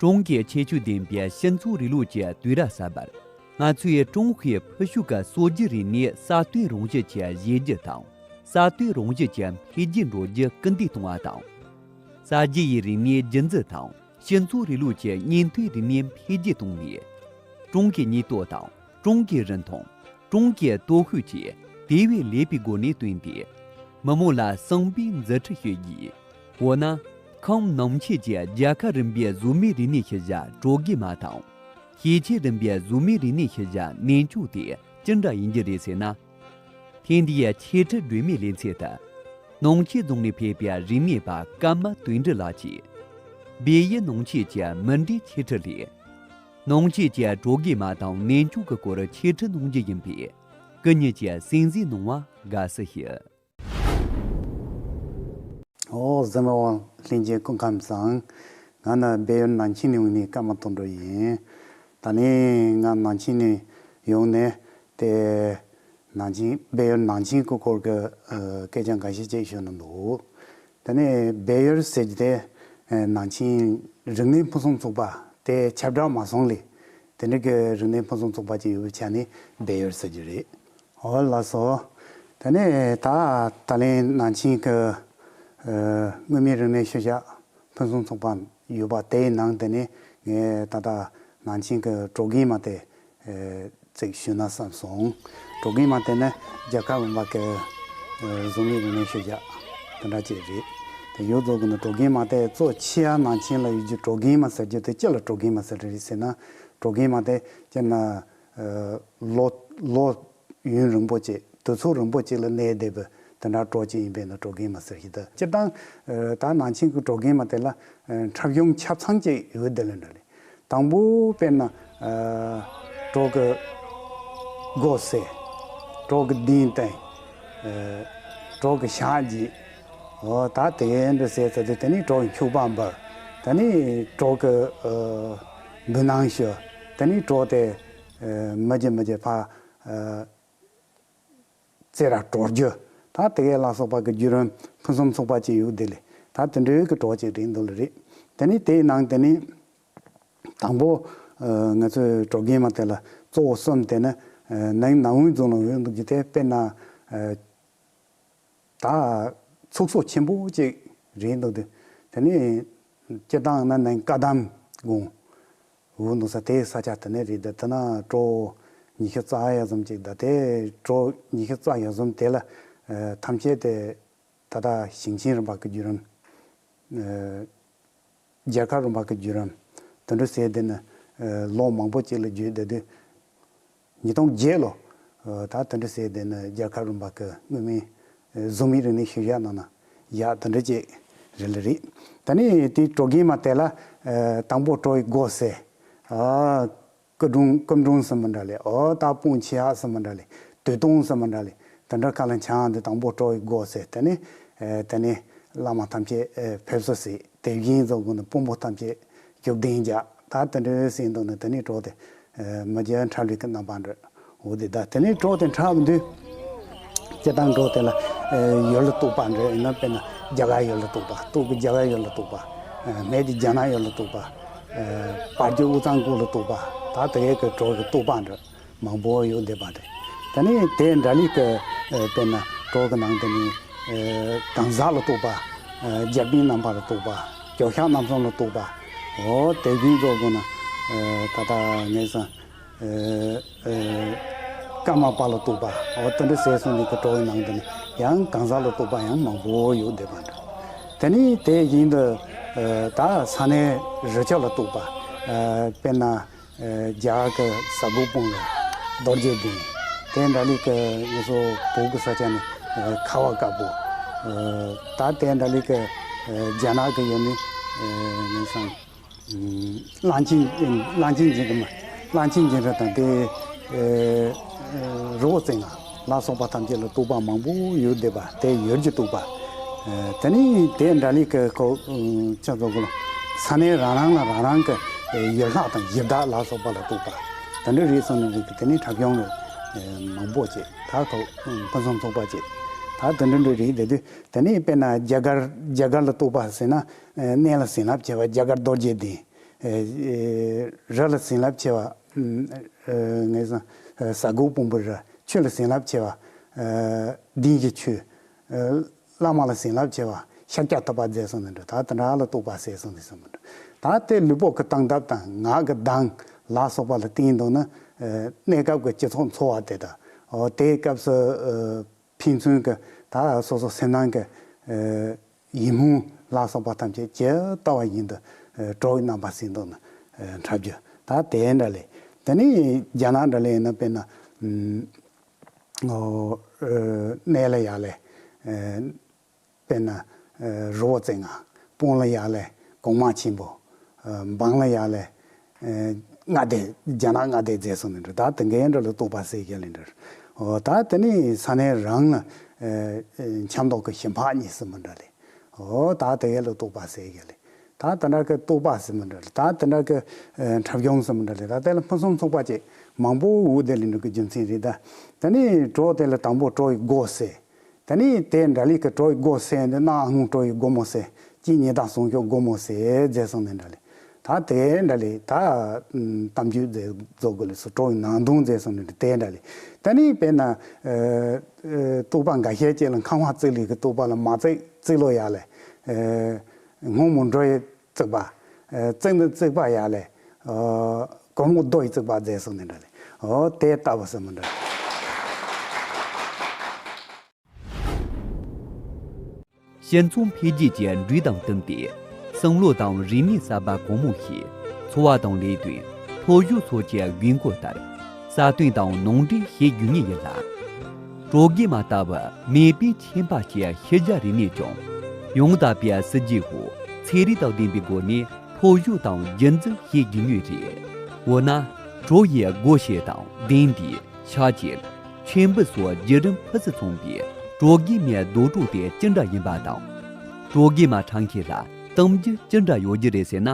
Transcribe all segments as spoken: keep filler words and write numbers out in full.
ཀྲུང་གི་ཁྱད་ཆོས་ལྡན་པའི་སྤྱི་ཚོགས་རིང་ལུགས་ཀྱི་དུས་རབས་གསར་པར། ང་ཚོས་ཀྲུང་ཧྭའི་ཕུལ་བྱུང་གི་སྲོལ་རྒྱུན་རིག་གནས་གསར་གཏོད་རང་བཞིན་གྱི་གཞི་རྒྱ་དང་། གསར་གཏོད་རང་བཞིན་གྱི་འཕེལ་རྒྱས་འགྲོ་རྒྱུ་སྐུལ་འདེད་གཏོང་བ་དང་། གསར་བརྗེ་ཡི་རིག་གནས་རྒྱུན་འཛིན་དང་། སྤྱི་ཚོགས་རིང་ལུགས་ཀྱི་གཉེན་སྟོན་རིག་གནས་འཕེལ་རྒྱས་གཏོང་ནས། ཀྲུང་གོའི་ཉེན་རྟོག་དང་། ཀྲུང་གོའི་རིན་ཐང་། ཀྲུང་གོའི་སྟོབས་ཤུགས་བཅས་དེ་བས་ལེགས་པའི་སྒོ་ནས་བཏོན་ཏེ། མི་དམངས་ལ་བསམ་པའི་འཛིན་ཁྲིད་ཞུ་རྒྱུ། འོ་ན། ཁམས་ནང་ཆེན་གྱི་རྒྱལ་ཁབ་རིམ་པའི་གཟུགས་མེད་རིག་གནས་ཤུལ་བཞག་གྲོ་གིས་མ་དང་། ཞིང་ཆེན་རིམ་པའི་གཟུགས་མེད་རིག་གནས་ཤུལ་བཞག་གནས་མཆོག་དེ་ཅི་འདྲ་ཡིན་རྒྱུ་རེད་ཟེར་ན། ཐེངས་འདིའི་འཆད་ཁྲིད་སྒྲོན་མེའི་ལེ་ཚན་དུ། ནང་ཆེན་རྫོང་ནས་ཕེབས་པའི་རིག་གནས་པ་ཀརྨ་དོན་འགྲུབ་ལགས་ཀྱིས། སྦས་ཡུལ་ནང་ཆེན་གྱི་མུ་འབྲེལ་འཆད་ཁྲིད་ལས། ནང་ཆེན་གྱི་གྲོ་གིས་མ་དང་གནས་མཆོག་གི་སྐོར་འཆད་ཁྲིད་གནང་རྒྱུ་ཡིན་པས། སྐུ་ཉིད་ཀྱིས་གསན་གཟིགས་གནང་བར་དགའ་བསུ་ཞུ། ཨོ་གཟིགས་མོ་བ་ལྷན་རྒྱས་སྐུ་ཁམས་བཟང་། ང་ནི་སྦས་ཡུལ་ནང་ཆེན་ནས་ཡོང་མཁན་ཀརྨ་དོན་གྲུབ་ཡིན། ད་ནི་ང་ནང་ཆེན་ནས་ཡོང་ནས་དེ། ནང་ཆེན་སྦས་ཡུལ་ནང་ཆེན་གྱི་སྐོར་གྱི་ཨ་སྐད་ཆ་འགའ་ཤས་ཅིག་ཞུ་ན་འདུག་དེ་ནས་སྦས་ཡུལ་ཟེར་རྒྱུ་དེ་ཨ་ནང་ཆེན་རིག་གནས་ཕུན་སུམ་ཚོགས་པ་དེ་ཁྱབ་བསྒྲགས་མ་སོང་ལས། དེ་འདྲ་གི་རིག་གནས་ཕུན་སུམ་ཚོགས་པ་ཅིག་ཡོད་པའི་ཆ་ནས་སྦས་ཡུལ་ཟེར་རྒྱུ་རེད། འོ་ལགས་སོ། དེ་ནས་ད་ད་ལན་ནང་ཆེན་གྱི་ཨ་དངོས་མིང་རིག་གནས་ཤུལ་བཞག་ཕུན་སུམ་ཚོགས་པ་ཡོད་པ་དེའི་ནང་དེ་ནས་ངས་ད་ལྟ་ནང་ཆེན་གྱི་གྲོ་གིས་མ་དེ་ཨ་ཅིག་ཞུས་ན་བསམ་སོང་། གྲོ་གིས་མ་དེ་ནི་རྒྱལ་ཁབ་རིམ་པ་གི་ཨ་གཟུགས་མེད་རིག་གནས་ཤུལ་བཞག་དེ་འདྲ་ཅིག་རེད། དེ་ཡོད་ཚོ་གི་ནི་གྲོ་གིས་མ་དེ་གཙོ་ཆེ་ཡ་ནང་ཆེན་ལ་ཡོད་རྒྱུ། གྲོ་གིས་མ་ཟེར་རྒྱུ་དེ་ཅི་ལ་གྲོ་གིས་མ་ཟེར་རེད་ཟེར་ན། གྲོ་གིས་མ་དེ་སྤྱིར་ན་ཨ་ལོ་ལོ་ཡུན་རིང་པོ་ཅིག་དུས་ཚོད་རིང་པོ་ཅིག་ལ་གནས་བསྡད་པའི་དེ་འདྲ་གྲོ་ཅིག་ཡིན་པས་ན་གྲོ་གིས་མ་ཟེར་གྱི་འདུག་སྤྱིར་བཏང་ཨ་ད་ནང་ཆེན་གྱི་གྲོ་གིས་མ་དེ་ལ་ཨ་འཁྲབ་གཞུང་ཆ་ཚང་ཅིག་ཡོད་བསྡད་ལ་འདྲ་ལེ། དང་པོ་དཔེར་ན་ཨ་གྲོ་གི་སྒོ་ཟེར། གྲོ་གི་གདན་བཏིང་། ཨ་གྲོ་གི་ཞག་བརྗེ། འོ་ད་དེ་འདྲ་ཟེར་ཚར་དུས་དེ་ནས་གྲོ་གི་འཁྱུག་པ་འབར། དེ་ནས་གྲོ་གི་ཨ་འབུལ་སྣང་ཞུ། དེ་ནས་གྲོ་དེ་ཨ་མི་རྒྱུ་མི་རྒྱུ་ཕར་ཨ་རྩེ་ར་གྲོ་རྒྱུ། ད་དེ་གའི་ལ་སོགས་པ་གི་བརྒྱུད་རིམ་ཕུན་སུམ་ཚོགས་པ་ཅིག་ཡོད་དེ་ལས། ད་དེ་འདྲའི་གི་གྲོ་ཅིག་རེད་འདུག་ལ་རེད། དེ་ནས་དེའི་ནང་དེ་ནས་དང་པོ་ཨ་ང་ཚོའི་གྲོ་གིས་མ་དེ་ལ་གཙོ་བོ་གསུམ་དེ་ནི་ཨ་ནང་ནང་ཡུལ་རྫོང་ལ་ཡོད་འདུག་རྒྱུ་དེ་དཔེར་ན་ཨ་ད་ཚོགས་གཙོ་ཆེན་པོ་ཅིག་རེད་འདུག་དེ། དེ་ནས་སྤྱིར་བཏང་ན་ནང་བཀའ་གདམས་དགོངས་འོ་འདུག་ས་དེའི་ས་ཆ་དེ་ནས་རེད། དེ་དེ་ན་གྲོ་ཉི་ཤུ་རྩ་ཡ་ཙམ་ཅིག་ད་དེ་གྲོ་ཉི་ཤུ་རྩ་ཡ་ཙམ་དེ་ལ་ཨ་ཐམས་ཅད་དེ་ད་ལྟ་ཞིང་ཆེན་རིམ་པ་གི་བརྒྱུད་རིམ། ཨ་རྒྱལ་ཁབ་རིམ་པ་གི་བརྒྱུད་རིམ་དེ་འདྲ་ཟེར་དེ་ནི་ཨ་ལོ་མང་པོ་ཅིག་ལ་བརྒྱུད་བསྡད་དུས། ཉིས་སྟོང་བརྒྱད་ལོ། ཨ་ད་དེ་འདྲ་ཟེར་དེ་ནི་རྒྱལ་ཁབ་རིམ་པ་གི་དངོས་མིང་ཨ་གཟུགས་མེད་རིག་གནས་ཤུལ་བཞག་ནང་ན་ཡག་དེ་འདྲ་ཅིག་རེད་ལ་རེད། ད་ནི་དེ་གྲོ་གིས་མ་དེ་ལ་ཨ་དང་པོ་གྲོ་ཡི་སྒོ་ཟེར། ཨ་སྐུ་འབྲུམ་སྐུ་འབྲུམ་ཟེར་མི་འདྲ་ལེ། ཨོ་ད་དཔུང་ཆེ་ཡག་ཟེར་མི་འདྲ་ལེ། དུས་སྟོན་ཟེར་མི་འདྲ་ལེ། དེ་འདྲ་ཁ་ལ་འཆང་དེ་དང་པོ་གྲོ་ཡི་སྒོ་ཟེར། དེ་ནས་ཨ་དེ་ནས་བླ་མ་ཐམས་ཅད་ཨ་ཕེབས་བསུ་ཟེར། དེ་བཞིན་བཟོ་དགོས་ན་དཔོན་པོ་ཐམས་ཅད་བཞུགས་གདན་འཇགས། ད་དེ་འདྲའི་ཟིན་འདུག་ནས་དེ་ནས་གྲོ་དེ་ཨ་མི་རྒྱ་འཁྲབ་ལུགས་ཀྱི་རྣམ་པ་འདྲ་འོ་དེ། ད་དེ་ནས་གྲོ་དེ་འཁྲབ་དུས་སྤྱིར་བཏང་གྲོ་དེ་ལ་ཨ་ཡུལ་ལ་གཏོགས་པ་འདྲ་ཡིན་ན། དཔེར་ན་རྒྱ་གར་ཡུལ་ལ་གཏོགས་པ། སྟོད་ཀྱི་རྒྱ་གར་ཡུལ་ལ་གཏོགས་པ། ཨ་སྨད་ཀྱི་རྒྱ་ནག་ཡུལ་ལ་གཏོགས་པ། ཨ་བར་གྱི་དབུས་གཙང་ཁུལ་ལ་གཏོགས་པ། ད་དེ་གའི་གི་གྲོ་གི་གཏོགས་པ་འདྲ་མང་པོ་ཡོད་བསྡད་པ་རེད། དེ་ནས་དེ་འདྲ་ལུགས་ཀྱི་ཨ་དཔེར་ན་གྲོ་གི་ནང་དེ་ནས་ཨ་གང་ཟག་ལ་གཏོགས་པ། ཨ་རྒྱལ་པོའི་རྣམ་པ་ལ་གཏོགས་པ། ཇོ་ཤཱཀ་རྣམ་གསུམ་ལ་གཏོགས་པ། འོ་དེ་བཞིན་བཟོ་དགོས་ན་ཨ་ད་ལྟ་ངས་སང་ཨ་ཨ་ཀརྨ་པ་ལ་གཏོགས་པ། འོ་དེ་འདྲ་ཟེར་སོང་ནས་ཀྱི་གྲོ་གི་ནང་དེ་ནས་ཡང་གང་ཟག་ལ་གཏོགས་པ་ཡང་མང་པོ་ཡོད་བསྡད་པ་འདྲ། དེ་ནས་དེ་བཞིན་དུ་ཨ་ད་ས་གནས་རི་ཆུ་ལ་གཏོགས་པ། ཨ་དཔེར་ན། ཨ་རྒྱ་གར་གྱི་ས་དགུ་སྤུངས་ལ་རྡོ་རྗེ་གདན། དེ་འདྲ་ལུགས་ཀྱི་ང་ཚོ་བོད་ཀྱི་ས་ཆ་ནས་ཨ་ཁ་བ་དཀར་པོ། ཨ་ད་དེ་འདྲ་ལུགས་ཀྱི་ཨ་རྒྱ་ནག་གི་ཡུལ་ནས་ཨ་ངེས་སང་ཨ་གླང་ཆེན་གླང་ཆེན་འཛིན་གྲྭ་མ་གླང་ཆེན་འཛིན་གྲྭ་དང་དེ་ཨ་ཨ་རི་བོ་རྩེ་ལྔ་ལ་སོགས་པ་ཐམས་ཅད་ལ་གཏོགས་པ་མང་པོ་ཡོད་བསྡད་པ། དེ་ཡུལ་གྱི་གཏོགས་པ། ཨ་དེ་ནས་དེ་འདྲ་ལུགས་ཀྱི་ཁོ་ཨ་ཅག་ཚོ་གུ་ལ་ས་གནས་རང་རང་ལ་རང་རང་གི་ཨ་ཡུལ་ལྷ་དང་ཡི་དྭགས་ལ་སོགས་པ་ལ་གཏོགས་པ། དེ་འདྲ་རེད་སོང་ནས་རིགས་ཀྱི་དེ་ནས་འཁྲབ་གཞུང་ལ་ཨ་མང་པོ་བྱས། ད་ཁོ་ཨ་ཕུན་སུམ་ཚོགས་པ་བྱས། ད་དེ་འདྲ་འདྲ་རེད་བསྡད་དུས། དེ་ནས་དཔེར་ན་རྒྱ་གར་རྒྱ་གར་ལ་གཏོགས་པ་ཟེར་ན་ཨ་གནས་ལ་བྱིན་རླབས་ཆེ་བ་རྒྱ་གར་རྡོ་རྗེ་གདན། ཨེ་ཨེ་རི་ལ་བྱིན་རླབས་ཆེ་བ། ཨ་ཨེ་ངེས་སོང་། ཨེ་ས་སྒོ་ཕུང་པོའི་རི། ཆུ་ལ་བྱིན་རླབས་ཆེ་བ། ཨེ་ལྡན་གྱི་ཆོས། ཨེ་བླ་མ་ལ་བྱིན་རླབས་ཆེ་བ། ཤཱཀྱ་ཐུབ་པ་མཛད་སོང་ནི་འདྲ། ད་དེ་འདྲ་ལ་རྟོགས་པ་སད་སོང་ནི་ཟེར་མི་འདྲ། ད་དེ་ལུས་པོ་གི་སྟངས་སྟབས་དང་ངག་གི་གདངས་ལ་སོགས་པ་ལ་བརྟེན་འདུག་ན། ཨེ་གནས་སྐབས་ཀྱི་སྤྱི་ཚོགས་འཚོ་བ་དེ་དང་། འོ་དེའི་སྐབས་སུ་ཨེ་ཕན་ཚུན་གྱི་ད་སོ་སོ་སེམས་ནང་གི་ཨེ་ཡིད་སྨོན་ལ་སོགས་པ་ཐམས་ཅད་ཇི་ལྟ་བ་བཞིན་དུ་ཨེ་གྲོགས་རྣམ་པ་ཟིན་འདུག་ན་ཨེ་འཁྲབ་རྒྱུ། ད་དེ་འདྲ་ལས། དེ་ནས་རྒྱ་ནག་འདྲ་ལས་ཡིན་ན། དཔེར་ན་ཨུམ་ཨོ་ཨེ་གནས་ལ་ཡ་ལས། ཨེ་དཔེར་ན་ཨེ་རི་བོ་རྩེ་ལྔ། སྤང་ལ་ཡ་ལས་གོང་མ་ཆེན་པོ། ཨེ་འབངས་ལ་ཡ་ལས་ཨེ་མངའ་སྡེ། རྒྱ་ནག་མངའ་སྡེ་མཛད་སོང་ནི་འདྲ། ད་དེ་འགའ་འདྲ་ལ་རྟོགས་པ་སད་ག་ལས་འདྲ། འོ་ད་དེ་ནས་ས་གནས་རང་ལ་ཨེ་ཨེ་འཆམ་མདོག་གི་ཞིང་ཕག་གཉིས་ཟེར་མི་འདྲ་ལས། འོ་ད་དེ་ག་ལ་རྟོགས་པ་སད་ག་ལས། ད་དེ་འདྲ་གི་རྟོགས་པ་ཟེར་མི་འདྲ་ལས། ད་དེ་འདྲ་གི་ཨེ་འཁྲབ་གཞུང་ཟེར་མི་འདྲ་ལས། ད་དེ་ལ་ཕུན་སུམ་ཚོགས་པ་ཅིག་མང་པོ་འོ་དེ་ལས་འགྲོ་གི་རྒྱུ་མཚན་རེད། ད་དེ་ནས་གྲོགས་དེ་ལ་དང་པོ་གྲོགས་ཡི་སྒོ་ཟེར། དེ་ནས་དེ་འདྲ་ལས་ཀྱི་གྲོགས་ཡི་སྒོ་ཟེར་འདི། གནམ་སྔོན་གྲོགས་ཡི་སྒོ་མོ་ཟེར། དཀྱིལ་ཉི་ཟླ་སང་ཞོགས་སྒོ་མོ་ཟེར་མཛད་སོང་ནི་འདྲ་ལས། ད་དེ་འདྲ་ལས་ད་གཏམ་རྒྱུད་མཛད་རྫོགས་གི་ལས་སུ་གྲོགས་ཡི་ནང་དོན་མཛད་སོང་ནི་འདྲ། དེ་འདྲ་ལས། དེ་ནས་དཔེར་ན་ཨེ་ཨེ་རྟོགས་པ་འགའ་ཤས་ཅིག་ལ་འཁང་བ་བརྩེགས་ལས་ཀྱི་རྟོགས་པ་ལ་མ་བརྩེགས་བརྩེགས་ལོ་ཡ་ལས། ཨེ་སྔོན་མོ་འགྲོ་ཡི་བརྩེགས་པ། ཨེ་བརྩེགས་འདི་བརྩེགས་པ་ཡ་ལས། ཨོ་གོར་མོ་རྡོ་ཡི་བརྩེགས་པ་མཛད་སོང་ནི་འདྲ་ལས། འོ་དེ་ལྟ་བུ་ཟེར་མི་འདྲ། སྤྱི་ཚོགས་འཕེལ་རྒྱས་ཀྱི་འགྲོས་དང་བསྟུན་ཏེ། བསམ་བློ་དང་རིག་གནས་གསར་པ་གང་མང་ཞིག་འཚོ་བ་དང་ལས་དོན། སློབ་ཞུགས་སོགས་ཀྱི་དགོས་མཁོ་ལྟར་གསར་གཏོད་དང་ནང་འདྲེན་བྱེད་དགོས་ངེས་ཡིན་ལ། གྲོགས་རྒན་མ་ལྟ་བུ་མེས་པོའི་ཆོས་པ་ཞིག་ཤེས་བྱ་རིག་གནས་ཀྱང་ཡང་དག་པའི་སྲིད་ཇུས་འོག་ཚན་རིག་དང་ལྡན་པའི་སྒོ་ནས་སློབ་ཞུགས་དང་རྒྱུན་འཛིན་བྱེད་དགོས་ངེས་རེད། འོ་ན་གྲོགས་ཡི་སྒོ་ཕྱེ་དང་ལྡན་པའི་ཕྱག་ཕྱིར། མཆོད་འབུལ་སོགས་བརྒྱུད་རིམ་ཕུན་སུམ་ཚོགས་པའི་གྲོགས་རྒན་མའི་རྡོ་གྲོགས་དེ་ཅི་འདྲ་ཡིན་པ་དང་། གྲོགས་རྒན་མ་ཁྲ་མཁན་ལ་གཏམ་རྒྱུད་ཅི་འདྲ་ཡོད་རྒྱུ་རེད་ཟེར་ན།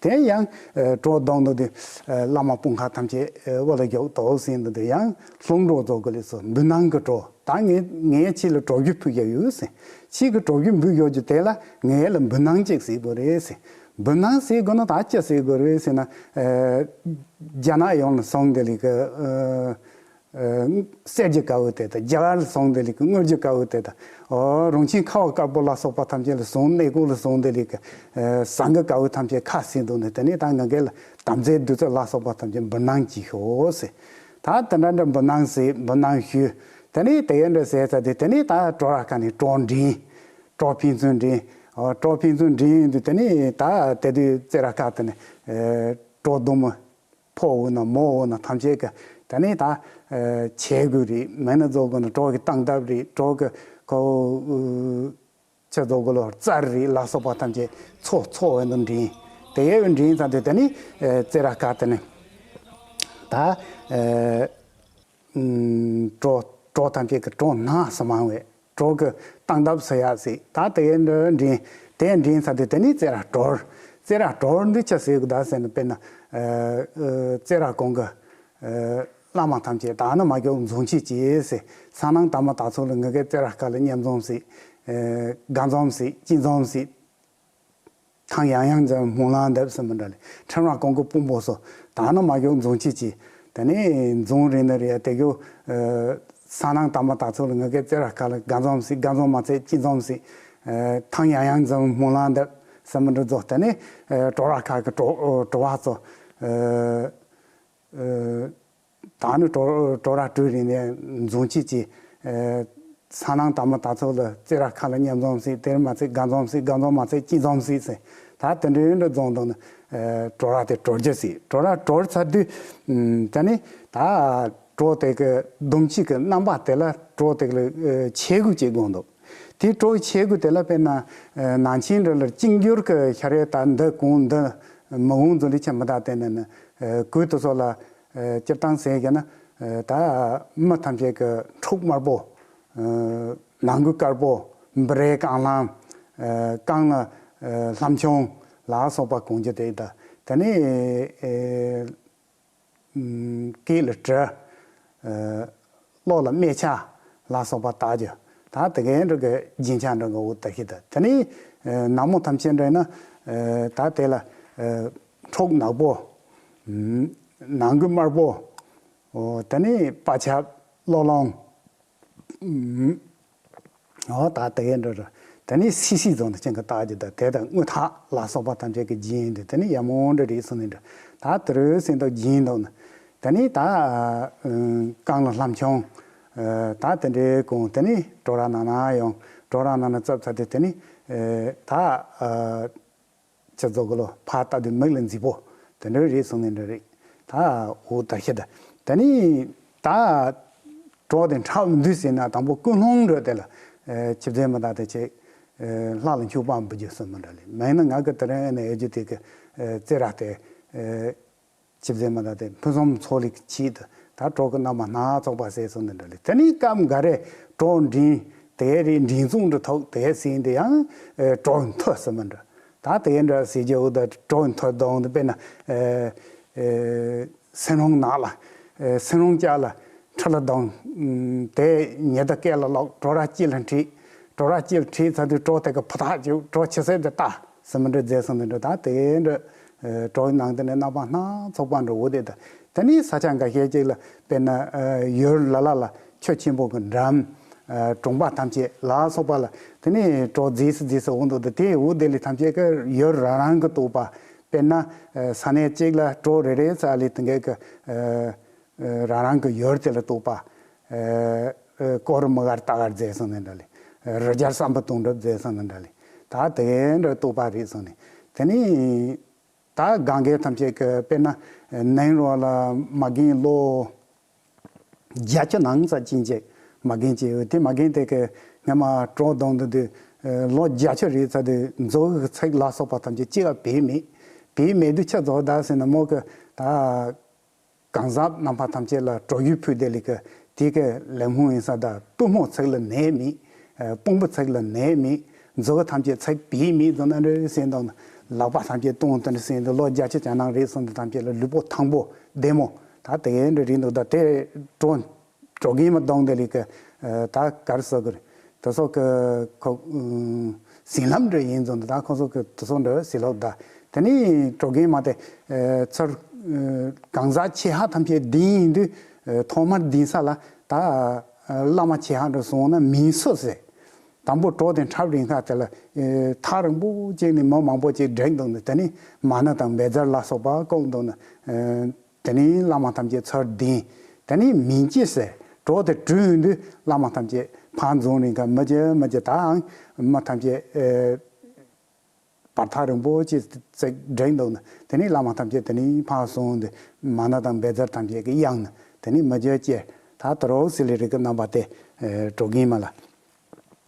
དེ་ཡང་ཨ་གྲོགས་བསྡོམས་འདུག་དེ། ཨ་བླ་མ་དཔུང་ཁག་ཐམས་ཅད་ཨ་དབུ་ལ་རྒྱོག་ཏོག་ཟིན་འདུག་དེ། ཡང་ལྷུང་གྲོགས་རྫོགས་གི་ལས་སོ། འབུལ་སྣང་གི་གྲོགས། ད་ངས་ངས་ཁྱེད་ལ་གྲོགས་རྒྱུ་ཕུལ་རྒྱུ་ཡོད་ཟེར། ཁྱེད་ཀྱི་གྲོགས་རྒྱུ་འབུལ་ཡོད་རྒྱུ་དེ་ལ་ངས་ལ་འབུལ་སྣང་གཅིག་ཟེར་དགོས་རེད་ཟེར། འབུལ་སྣང་ཟེར་དགོས་ན་ད་ཅི་ཟེར་དགོས་རེད་ཟེར་ན། ཨ་རྒྱ་ནག་ཡོངས་ལ་སོང་དེ་ལས་ཀི་ཨ། ཨ་གསེར་གྱི་དཀར་པོ་དེ་དང་། རྒྱ་གར་ལ་སོང་དེ་ལས་ཀི་དངུལ་གྱི་དཀར་པོ་དེ་དང་། ཨོ་རང་ཁྱིམ་ཁ་བ་དཀར་པོ་ལ་སོགས་པ་ཐམས་ཅད་ལ་སོང་། གནས་སྐོར་ལ་སོང་དེ་ལས་ཀི་ཨ་ཟངས་ཀྱི་དཀར་པོ་ཐམས་ཅད་ཁ་ཟེར་འདུག་ནས། དེ་ནས་ད་ང་གེ་ལ་དམ་རྫས་བདུད་རྩི་ལ་སོགས་པ་ཐམས་ཅད་འབུལ་སྣང་གྱིས་ཤོག་ཟེར། ད་དེ་འདྲ་འདྲ་འབུལ་སྣང་ཟེར། འབུལ་སྣང་ཞུས། དེ་ནས་དེ་ཡན་འདྲ་ཟེར་ཚར་དུས། དེ་ནས་ད་གྲོགས་ར་ཁ་ནས་གྲོགས་འདྲེན། གྲོགས་ཕན་ཚུན་འདྲེན། ཨོ་གྲོགས་ཕན་ཚུན་འདྲེན་ཡོང་དུས། དེ་ནས་ད་དེ་དུས་རྩེ་ར་ཁ་དེ་ནས་ཨ་གྲོགས་གདོང་མོ། ཕོ་འོ་ན་མོ་འོ་ན་ཐམས་ཅད་ཀྱི་དེ་ནས་ད་ཨ་ཆས་གོས་རེད། མེད་ན་རྫོགས་གོས་ན་གྲོགས་ཀྱི་སྟངས་སྟབས་རེད། གྲོགས་ཀྱི་ཁོ་ཨུ་ཆ་རྫོགས་གོས་ལོ་རྩར་རེད་ལ་སོགས་པ་ཐམས་ཅད་ཚོ་ཚོ་འོ་ན་འདྲེན། དེ་ཡས་འདྲེན་ཚར་དུས་དེ་ནས་ཨ་རྩེ་ར་ཁ་དེ་ནས་ད་ཨ་ཨུམ་གྲོགས་གྲོགས་ཐམས་ཅད་ཀྱི་གྲོགས་སྣ་ཚོགས་མང་བས། གྲོགས་ཀྱི་སྟངས་སྟབས་ཟེར་ཡག་ཟེར། ད་དེ་འདྲ་འདྲེན། དེ་འདྲེན་ཚར་དུས་དེ་ནས་རྩེ་ར་གྲོལ། རྩེ་ར་གྲོལ་འདི་ཆ་ཟེར་གི་ད་ཟེར་ན། དཔེར་ན་ཨ་ཨ་རྩེ་ར་གོང་གི་ཨ་བླ་མ་ཐམས་ཅད་ད་ནི་མ་གྱོགས་འཛོམས་ཅིག་གྱིས་ཟེར། ས་ནང་དར་མ་དར་ཚོགས་ལ་ང་གའི་རྩེ་ར་ཁ་ལ་མཉམ་འཛོམས་ཟེར། ཨ་དགའ་འཛོམས་ཟེར། སྐྱིད་འཛོམས་ཟེར། ཐང་ཡང་ཡང་འཛོམས་སྨོན་ལམ་འདེབས་ཟེར་མི་འདྲ་ལས། ཁྲིམས་ར་གོང་གི་དཔོན་པོ་སོ། ད་ནི་མ་གྱོགས་འཛོམས་ཅིག་གྱིས། དེ་ནས་འཛོམས་རེད་ན་རེད་ཡ། དེ་གྱོ་ཨ་ས་ནང་དར་མ་དར་ཚོགས་ལ་ང་གའི་རྩེ་ར་ཁ་ལ་དགའ་འཛོམས་ཟེར། དགའ་འཛོམས་མ་ཚད་སྐྱིད་འཛོམས་ཟེར། ཨ་ཐང་ཡང་ཡང་འཛོམས་སྨོན་ལམ་འདེབས་ཟེར་མི་འདྲ་རྫོགས། དེ་ནས་ཨ་གྲོགས་ར་ཁ་གི་གྲོགས་གྲོགས་བ་ཚོ་ཨ་ཨ་ད་ནི་གྲོགས་གྲོགས་ར་གྲོལ་རེད་ནས་འཛོམས་ཅིག་གྱིས། ཨ་ས་ནང་དར་མ་དར་ཚོགས་ལ་རྩེ་ར་ཁ་ལ་མཉམ་འཛོམས་ཟེར། དེར་མ་ཚད་དགའ་འཛོམས་ཟེར། དགའ་འཛོམས་མ་ཚད་སྐྱིད་འཛོམས་ཟེར་ཟེར། ད་དེ་འདྲའི་འདྲ་འཛོམས་དང་ནི་ཨ་གྲོགས་ར་དེ་གྲོལ་རྒྱུ་ཟེར། གྲོགས་ར་གྲོལ་ཚར་དུས་ཨ་དེ་ནས་ད་གྲོགས་དེ་གི་སྡོམ་གཅིག་གི་རྣམ་པ་དེ་ལ་གྲོགས་དེ་ལ་ཨ་ཆས་གོས་ཅིག་དགོས་འདུག་དེ་གྲོགས་ཆས་གོས་དེ་ལ་དཔེར་ན་ཨ་ནང་ཆེན་འདྲ་ལ་གཅིག་འགྱུར་གི་ཤ་རེ་ད་འདི་གོན་འདི་མི་གོན་ཚོ་ལས་ཆ་མི་ད། དེ་ནས་ནི་ཨ་གོས་དེ་ཚོ་ལ་ཨ་སྤྱིར་བཏང་ཟེར་གི་ན་ཨ་ད་མི་ཐམས་ཅད་ཀྱི་འཁྲུག་དམར་པོ། ཨ་ནང་གོས་དཀར་པོ། འབུ་རའི་རྐང་ལྷམ། ཨ་རྐང་ལ་ཨ་ལྷམ་ཆུང་ལ་སོགས་པ་གོན་རྒྱུ་དེ་ད། དེ་ནས་ཨ་ཨམ་སྐེ་ལ་གྲི། ཨ་གློ་ལ་སྨད་ཆ་ལ་སོགས་པ་བཏགས་རྒྱུ། ད་དེ་གའི་འདྲ་གི་རྒྱན་ཆ་འདྲ་གི་འོ་ད་ཤི་ད། དེ་ནི་ནག་མོ་ཐམས་ཅད་འདྲ་ན་ད་དེ་ལ་ཁྲོག་ནག་པོ། ནང་གི་དམར་པོ། དེ་ནི་པ་ཆབ་ལོ་ལོང་། འོ་ད་དེ་གའི་འདྲ་ར། དེ་ནི་སི་སི་རྫོང་དུ་ཅན་གི་རྟགས་ཀྱི་ད་དེ་དང་དངུལ་ཐག་ལ་སོགས་པ་ཐམས་ཅད་ཀྱི་རྒྱན་འདི་དེ་ནི་ཡ་མོ་འདྲ་རེད་གསུངས་ནས་འདྲ། ད་དེ་རུ་སེམས་ཐག་རྒྱན་འདུག་ན། དེ་ནི་ད་རྐང་ལ་ལྷམ་ཆུང་། ད་དེ་འདྲའི་གོང་དེ་ནི་གྲོག་ར་ནང་ན་ཡོང་། གྲོག་ར་ནང་ན་ཙབ་ཚ་དེ་དེ་ནི་ད། ཅི་ཛོ་གི་ལོ་ཕ་ལྟ་དུས་མིག་ལ་མཛེས་པོ་དེ་འདྲ་རེད་གསུངས་ནས་འདྲ་རེད། ད་འོ་ད་ཤི་ད། དེ་ནི་ད་གྲོགས་དེ་འཁྲབ་མི་འདུག་ཟེར་ན་དང་པོ་ཀུན་སློང་འགྲོ་དེ་ལ་ཆིབས་རྫས་མི་ད་དེ་ཆེ་ལྷ་ལ་མཆོད་པ་འབུལ་རྒྱུ་སུ་མི་འདྲ་ལེ། མེད་ན་ང་གི་དེ་རིང་ནས་ཨེ་རྒྱུ་དེ་གི་རྩེ་ར་དེ། ཆིབས་རྫས་མ་དང་དེ་ཕུན་སུམ་ཚོགས་ལེགས་ཆེད་དུ་ད་གྲོགས་ཀྱི་རྣམ་པ་སྣ་ཚོགས་པ་ཟེར་སོང་ནི་འདྲ་ལེ། དེ་ནི་སྐབས་འགའ་རེ་གྲོགས་འདྲིན་དེ་རེད་འདྲིན་མཚུངས་འདྲ་ཐོག་དེ་ཟིན་དེ་ཡང་གྲོགས་མཐུ་ཟེར་མི་འདྲ། ད་དེ་འདྲ་ཟེར་རྒྱུ་འོ་ད་གྲོགས་མཐུ་གདོང་དུ་དཔེར་ན་སེང་རོང་ནག་ལ་སེང་རོང་ལྕགས་ལ་ཁྲི་ལ་གདོང་དེ་ཉེ་ད་སྐད་ལ་ལོག་གྲོགས་ར་སྐྱིད་ལ་འཁྲིད། གྲོགས་ར་སྐྱིད་ལ་འཁྲིད་ཚར་དུས་གྲོགས་དེ་ག་ཕུ་ཐག་ཅིག་གྲོགས་ཆེ་སེ་དེ་ལྟ། སེམས་འདྲ་མཛད་སོང་ནི་འདྲ་ད་དེ་འདྲ། གྲོགས་ནང་དེ་ནས་རྣམ་པ་སྣ་ཚོགས་པ་འདྲ་འོ་དེ་ད། དེ་ནི་ས་ཆ་འགའ་ཤས་ཅིག་ལ་དཔེར་ན་ཡུལ་ལ་ལ་ལ་ཆུ་ཆེན་པོ་གི་འགྲམ། གྲོང་པ་ཐམས་ཅད་ལ་སོགས་པ་ལ་དེ་ནི་གྲོགས་རྫིས་སུ་རྫིས་སུ་འོང་འདུག་དེ་དེ་འོ་དེ་ལས་ཐམས་ཅད་ཀྱི་ཡུལ་རང་རང་གི་རྟོགས་པ། དཔེར་ན་ས་གནས་གཅིག་ལ་གྲོགས་རེ་རེ་ས་ལས་དེ་འགའ་གི་རང་རང་གི་ཡུལ་དེ་ལ་རྟོགས་པ། སྐོར་མི་གར་ལྟ་གར་མཛད་སོང་ནི་འདྲ་ལེ། རི་རྒྱལ་བསམ་པ་དོན་འགྲུབ་མཛད་སོང་ནི་འདྲ་ལེ། ད་དེ་འདྲ་རྟོགས་པ་རེད་སོང་ནི། དེ་ནི་ད་གང་གའི་ཐམས་ཅད་ཀྱི་དཔེར་ན་ནང་རོ་ལ་མ་རྒན་ལོ་བརྒྱད་ཅུ་ནང་ཙམ་ཅིན་ཅེ་མ་རྒན་ཅེ་ཡོད་དེ་མ་རྒན་དེ་གི་ངས་མ་གྲོགས་གདོང་དུ་དུས་ལོ་བརྒྱད་ཅུ་རེད་ཚ་དུས་མཛོ་གི་ཚིག་ལ་སོགས་པ་ཐམས་ཅད་ཅི་ཡང་བེད་མེད། བེད་མེད་དུས་ཆ་རྫོགས་ད་ཟེར་ན་མོ་གི་ད། གང་ཟག་རྣམ་པ་ཐམས་ཅད་ལ་གྲོགས་ཡུལ་ཕུལ་དེ་ལི་ཀ་དེ་ཀ་ལེགས་སྨོན་ཡིན་ས་ད་པུས་མོ་ཚིག་ལ་ནད་མེད། དཔུང་པ་ཚིག་ལ་ནད་མེད། མཛུ་གུ་ཐམས་ཅད་ཚིག་བེད་མེད་ཟེར་ན་འདྲ་ཟེར་འདུག་ན་ལག་པ་ཐམས་ཅད་སྟོང་དུ་འདྲ་ཟེར་འདུག་ལོ་བརྒྱད་ཅུ་གྱ་ནང་རེད་ཟེར་འདུག་ཐམས་ཅད་ལ་ལུས་པོ་ཐང་པོ་བདེ་མོ་ད་དེ་འདྲ་རེད་འདུག་ད་དེ་གྲོགས་གྲོགས་རྒན་མ་གདོང་དེ་ལི་ཀ་ད་གར་ཟེར་གི་རེད། དེ་ཚོ་གི་ཁོ་ཟིན་ལམ་འདྲ་ཡིན་ཙང་ད་ཁོ་ཚོ་གི་དེ་ཚོ་འདྲ་ཟིན་ལོག་ད། དེ་ནི་གྲོགས་རྒན་མ་དེ་ཚུར་གང་ཟག་ཆེ་ཧ་ཐམས་ཅད་ལྡིང་ཡིན་དུས་ཐོག་མར་ལྡིང་ས་ལ་ད་བླ་མ་ཆེ་ཧ་འདྲ་སོང་ན་མིང་སུ་ཟེར། དང་པོ་གྲོགས་དེ་འཁྲབ་རིང་ཁ་དེ་ལ་ཐག་རིང་པོ་ཅིག་ནས་མི་མང་པོ་ཅིག་བསྒྲིགས་འདུག་ནི་དེ་ནི་མ་ཎི་དང་འབད་རྩར་ལ་སོགས་པ་བཀོག་འདུག་ནི། དེ་ནས་བླ་མ་ཐམས་ཅད་ཚུར་ལྡིང་། དེ་ནས་མིང་ཅི་ཟེར་གྲོགས་དེ་བྲོས་ཡོང་དུས་བླ་མ་ཐམས་ཅད་ཕར་འཛོམས་རིང་ཁ་མི་བརྗེད་མི་བརྗེད་དའང་མི་ཐམས་ཅད་ཨེ་བར་ཐག་རིང་པོ་ཅིག་ཙིག་བསྒྲིགས་འདུག་ན་དེ་ནས་བླ་མ་ཐམས་ཅད་དེ་ནས་ཕར་སོང་དུས་མ་ཎི་དང་འབད་རྩར་ཐམས་ཅད་ཀྱི་དབྱངས་ན་དེ་ནས་མི་བརྗེད་ཅེས་ད་དོ་རོགས་སི་ལི་རི་གི་རྣམ་པ་དེ་གྲོགས་རྒན་མ་ལ་